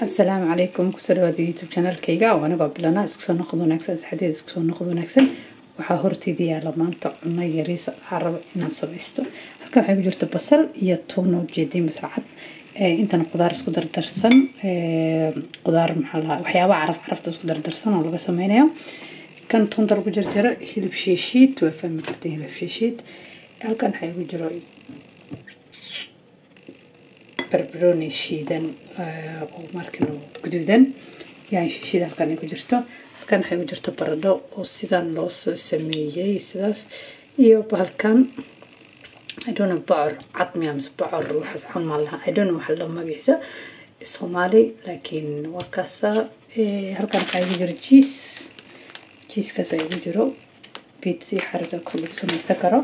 Asalaamu calaykum, kusoo dhawaada YouTube channelkayga oo anigoo bilana isku soo noqod wanaagsan, saxadeed isku soo noqod wanaagsan. Waxaa horteyda yaala maanta cunno yariis aan rabo inaan samaysto. Halkan waxay ku jirta basal iyo tuun oo jeedin basal cad, intana qudaar isku dardarsan, qudaar maxaa la waxyaabo caraf carafta isku dardarsan oo laga sameynayo. Kan tuunta lagu jarjaro, hilib shiishiid, waa fahmi kartiin hilib shiishiid. Halkan waxaa igu jiro barbarooni shiidan oo markan guduudan, yaan shiishiid halkan ay ku jirto. Halkan waxay ku jirto baradho oo sidan loo soo sameeyey sidaas, iyo bahalkan I don't know bocor cad miya mise bocor waxaas cun maan lahaa, I don't know waxa la magaciisa Soomaali, laakiin waa kaasa. Halkan waxaa igu jiro cheese, cheesekaas ayaa igu jiro pizza xarida lagu samaysan karo.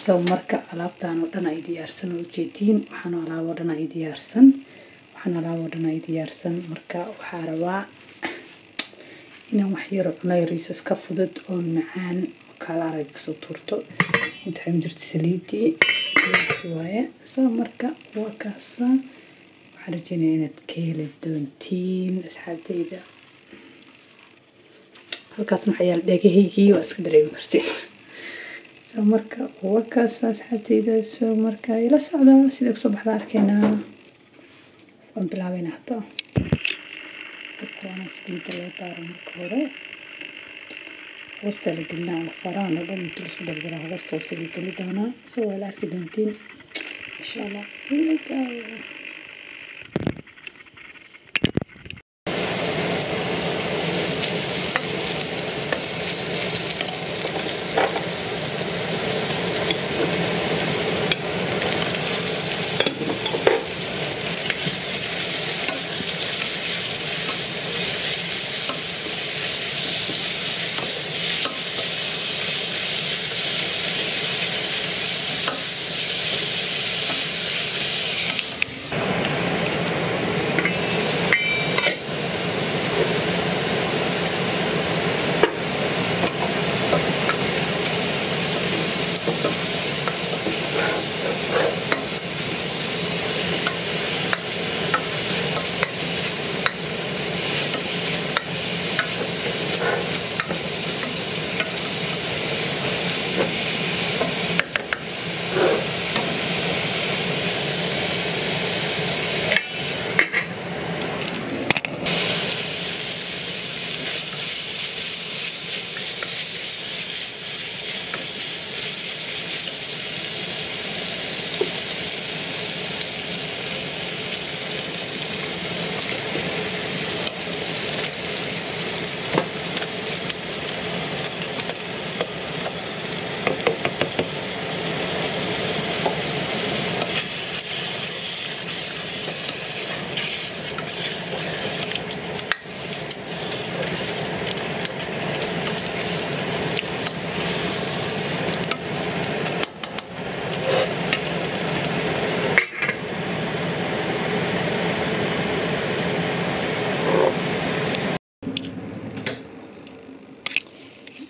So marka alaabtan oo dhan ay diyaarsan oo ujeediin, waxaan alaab oo dhan ay diyaarsan, waxaan alaab oo dhan ay diyaarsan. Marka waxaa rabaa inaan wax yar cuno yariis iska fudud oo macaan kala arag kasoo tuurto. Inta waxay ku jirta saliidii waaye. So marka waa kaasa, waxaan rajeynayaa inaad ka heli doontiin asxaabteyda. Halkaasna waxaa yaala dhegahaygii, waa iska dareemi kartiin. So marka waa kaasa asxaabteyda. So marka ila socda sida kusoo baxda arkeynaa. Waan bilaabeynaa hadda. Dabka waana saliidda loo daaro marka hore, hoosta la gelinaa farahan oo dhan inta laisku dardaraa hoosta hoose la geli doonaa. So waa la arki doontiin insha Allah. Let's go.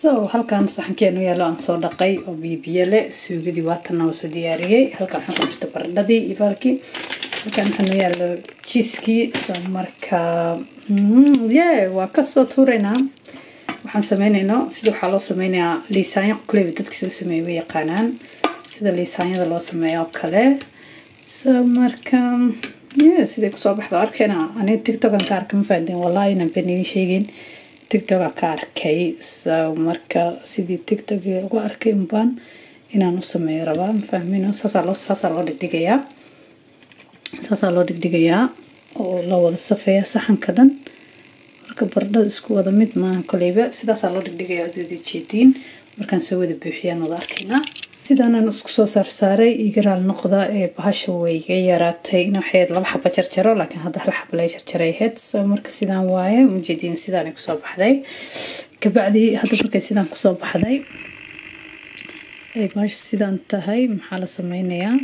So halkan saxankeenu yaalo aan soo dhaqay oo biyo biyo leh, suugadii waatana waa soo diyaariyey. Halkan waxaa ku jirta baradhadii iyo baalkii, halkan waxaa noo yaalo cheeskii. So marka yeah, waa kasoo tuuraynaa. Waxaan sameynaynaa sida waxaa loo sameynayaa liisaanyo kuleyba, dadka soo sameeya way yaqaanaan sida liisaanyada loo sameeyo oo kale. So marka yeah, siday kusoo baxdo arkayna. Aniga TikTokan ka arkay, ma fahanteen? Wallahi inaan been idiin sheegin, TikToka ka arkay. So marka sidii TikTok ugu arkay umbaan inaan u sameeyo rabaa, ma fahmino? Saasaa loo dhigdhigayaa, saasaa loo dhigdhigayaa oo loo wada safeeyaa saxanka dhan. Marka baradhada isku wada mid maaha koleyba, sidaasaa loo dhigdhigayaa aad wada jeediin. Markaan soo wada buuxiyaan wada arkaynaa. Sidaanan isku soo saarsaaray, iga raal noqda ee bahasha way iga yaraatay. In waxay laba xaba jarjaro, laakiin hadda hal xaba laga jarjaray ahayd. So marka sidaan waaye, ujeediin sidaan kusoo baxday. Kabacdi hadda markay sidaan kusoo baxday ay bahasha sidaan tahay, maxaa la sameynayaa?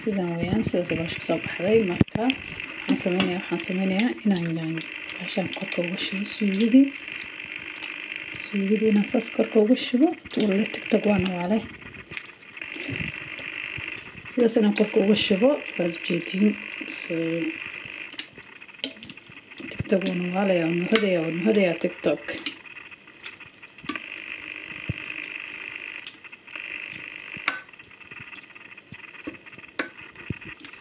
Sidaan weeyaan, sidaas bahasha kusoo baxday. Marka waxaan sameynayaa inaan yaanyo bahashaan korka uga shubo, suugadii inaan saas korka uga shubo. Walle TikTok waana waalay. Sidaas inaan korka uga shubo waad ujeediin. So TikTok wuuna waalaya, wuuna hodaya TikTok.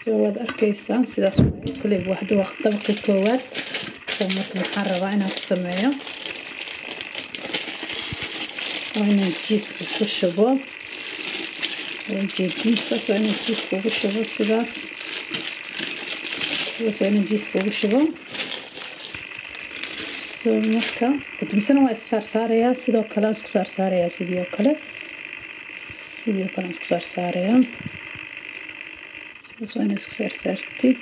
So waad arkaysaan sidaas waaye. Kuley hadda waa dabaqii koowaad. So marka maxaan rabaa inaan ku sameeyo waa inaan jiiska ku shubo. Ujeediin saas waa inaan jiiska ugu shubo, sidaas sidaas waa inaan jiiska ugu shubo. So marka misena waa is saarsaarayaa, sidoo kale aan isku saarsaarayaa, sidii oo kale aan isku saarsaarayaa. Sidaas waa inaa isku saarsaartid.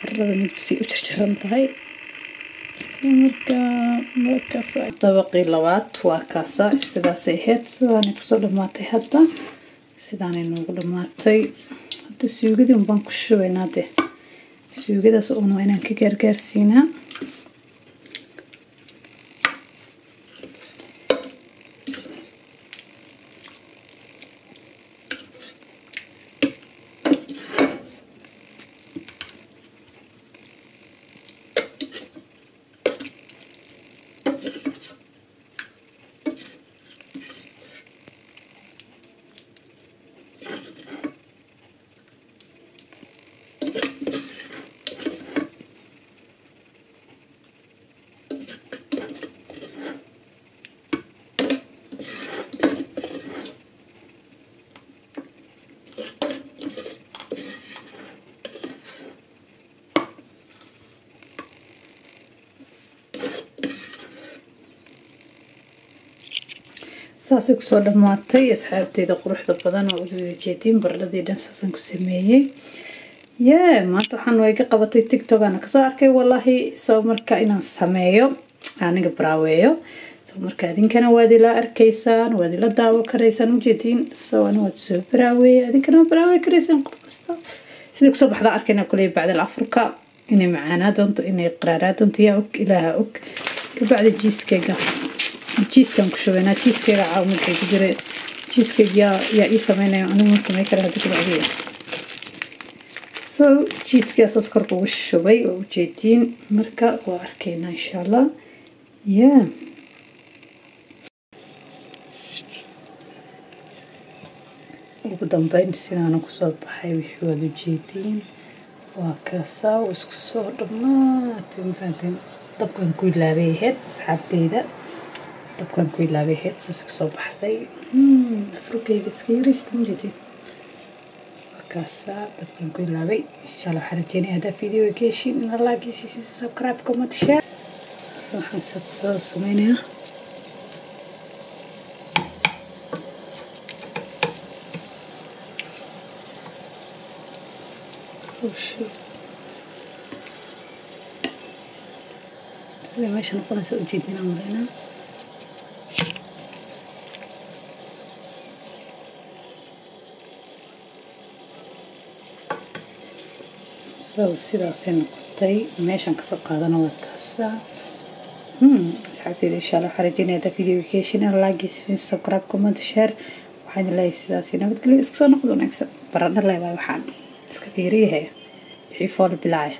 Baradhada midba si u jarjaran tahay. Marka markaas dabaqii labaad waa kaasa, sidaasay ahayd, sidaanay kusoo dhamaatay. Hadda sidaanay noogu dhamaatay. Hadda suugadii unbaan ku shubaynaa dee, suugadaas uun waa inaan ka gaargaarsiinaa. Saasay kusoo dhamaatay asxaabteyda quruxda badan oo wada jeediin. Baradhadii dhan saasaan ku sameeyey. Yee, maanta waxaan waa iga qabatay TikTok ana kasoo arkay wallaahi. So marka inaan sameeyo aniga baraaweeyo. So marka idinkana waad ila arkaysaan, waad ila daawo karaysaan, ujeediin. So ani waad soo baraaweeyey, idinkana waa baraaweey karaysaan. Qof kasta sidai kusoo baxdaa arkayna kuley bacdal afurka inay macaanaa doonto, inay qaraaraa doonto, yaa og, ilaaha og. Kabacdi jiiskayga jiiskan ku shubaynaa. Jiiskayga caawa markay ku jira jiiskayga yaa ii sameynaya, anigu ma sameyn kara hadda kabacdiya. So jiiskii saas korka ugu shubay waa ujeediin. Marka waa arkaynaa insha allah. Yeah, ugu dambeyn sidaana kusoo baxay wixii waad ujeediin. Waa kaasaa, uu isku soo dhamaatay. Ma fahanteen? Dabkan ku ilaabay ahayd asxaabteyda, dabkan ku ilaabay ahayd, saas kusoo baxday. Afurkayga iska yaraysta, ma jeedin? Waa kaasaa, dabkan ku ilaabay. Insha allah waxaan rajeynaya haddaa videoga ka heshiin ina like siisi, subscribe, comment, share. So waxaan soo sameynayaa Oh shit. Sida meesha noqonaysa ujeedinaa maleynaa. So sidaasay noqotay, meeshan kasoo qaadana waa taasa. Asxaabteyda insha allah waxaan rajeynaya haddaa videoga ka heshin in like, subscribe, comment, share. Waxaan leeyahay sidaasi nabadgelyo, isku soo noqdo wanaagsan. Baradho leedahay, waxaan iska fiiriyahay wixii fool bilaaya.